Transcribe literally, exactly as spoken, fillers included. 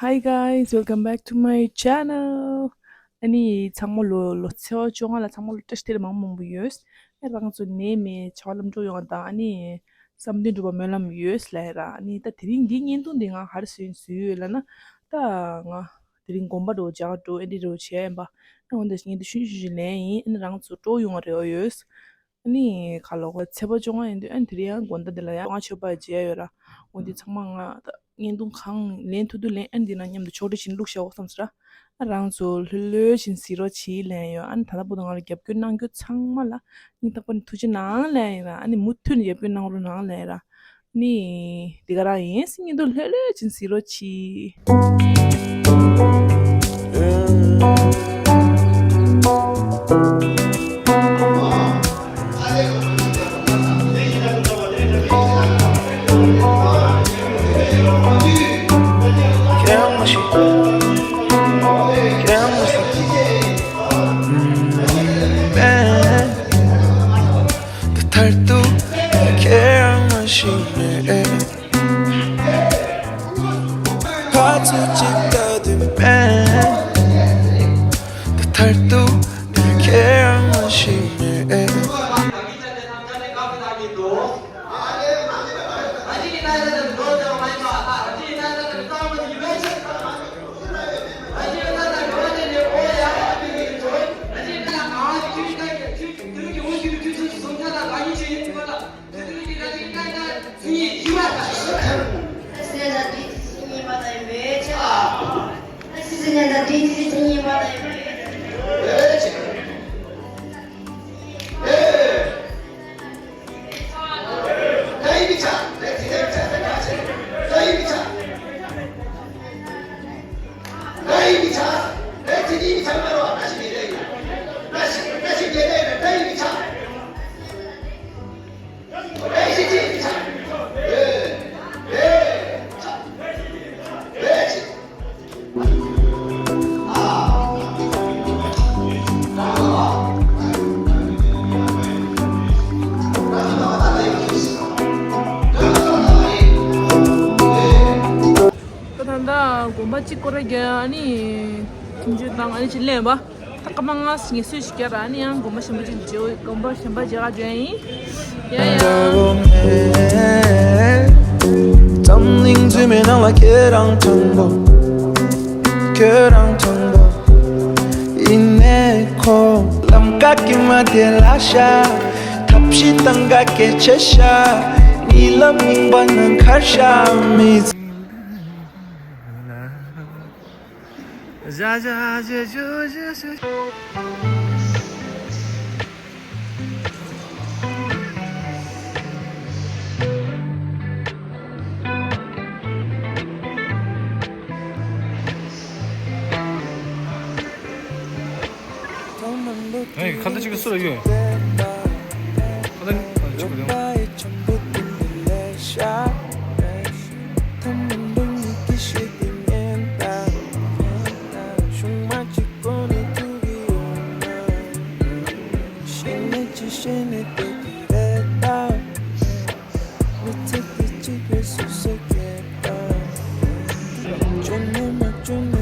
Hi guys, welcome back to my channel. ཨ་ནི་ཚང་མ་ལོ་ལོ་ཚེས་པ་བཅོ་ལྔ་ལ་ཚང་མ་ལོ་བཀྲ་ཤིས་བདེ་ལེགས་མང་མང་པོ་ཡོད། ཨ་རང་ཚོ་ནད་མེད་བྱ་བ་ལམ་འགྲོ་ཡོང་བ་དང་ཨ་ནི་བསམ་དོན་འགྲུབ་པ་སྨོན་ལམ་ཡོད་ལབ་ཡ་ར། ཨ་ནི་ད་དེ་རིང་འདི་བརྙན་ཐུང་འདི་ང་ག་རེ་བཟོས་བཟོས་ཡོད་ལབ་ན། ད་ང་དེ་རིང་དགོན་པ་འགྲོ་མཇལ་ཁ་འགྲོ་ཨེ་འདྲ་འགྲོ་བྱས་ཡིན་པ། ཨ་འོན་ཏེ་བརྙན་ཐུང་ཤུན་ཤུན་ཞིག་ལེན་ཡིན། ཨ་ནི་རང་ཚོ་སྤྲོ་ཡོང་བ་རེ་བ་ཡོད། ཨ་ནི་ཁ་ལོ་ཚེས་པ་བཅོ་ལྔ་ཡིན་དུས་ཨ་ནི་དེ་རིང་ཡང་དགོན་བདག་འདི་ལ་ཡང་བཅོ་ལྔ་མཆོད་པ་མཇལ་ཡོད་ར། འོ་འདི་ཚང་མ་ང་ད་བརྙན་ཐུང་གང་ལེན་ཐུབ་ཐུབ་ལེན། ཨ་ནི་འདི་ན་མཉམ་དུ་ཕྱོགས་སྒྲིག་བྱེད་བླུགས་བཞག་འོ་བསམ་ཟེར་ར། ཨ་རང་ཚོ་ལྷོད་ལྷོད་བཞིན་གཟིགས་རོགས་གྱིས་ལན་ཡོད། ཨ་ནི་ད་ལྟ་བར་དུ་ང་ལ་རྒྱབ་སྐྱོར་གནང་རྒྱུ་ཚང་མ་ལ་སྙིང་ཐག་པ་ནས་ཐུགས་རྗེ་གནང་ལན་ཡིན་ར། ཨ་ནི་མུ་མཐུད་ནས་རྒྱབ་སྐྱོར་གནང་རོགས་གནང་ལན་ཡིན་ར། ནི། འདི་ག་རང་ཡིན་སྙིང་དུ་ལྷོད་ལྷོད་ཅིག་གཟིགས་རོགས་གྱིས། ད་མཐར་ཐུག་ཁྱེད་རང་མ་ཤེས་ནས། ཕར་ཚུར་གཅིག་ལྟ་དུས་མེད། ད་མཐར་ཐུག་ཁྱེད་རང་མ་ཤེས་ནས། ད་ད་ལྟ་དགོན་པ་གཅིག་སྐོར་ར་རྒྱག་ཨ་ནི་ཁྱིམ་སྤྱོད་དང་ཨ་ནི་ཅིག་ལེན་པ། ད་སྐར་མ་ལྔ་ཉི་ཤུ་ཞིག་བརྒྱབ་ར། ཨ་ནི་ཡང་དགོན་པ་གཞན་པ་ཅིག་མཇལ། དགོན་པ་གཞན་པ་མཇལ་ག་འགྲོ་ཡ་ཡིན། ཡ་ཡ། འཛམ་གླིང་རྫུན་མའི་ནང་ལ་ཁྱེད་རང་དང་པོ། ཁྱེད་རང་དང་པོ། ཡིན་ནས་ཁོ་ལམ་ཀ་གི་མ་དེ་ལ་ཤ། ཐབས་ཤེས་དང་ག་གེ་ཆེ་ཤ། ཉི་ལམ་རྙིང་པ་ནང་ཁར་ཤ་མི། ཁ་ལ་ཅིག་སུ་ལ་ཡོད། ཁ་ལ་ཅིག་ཡོད།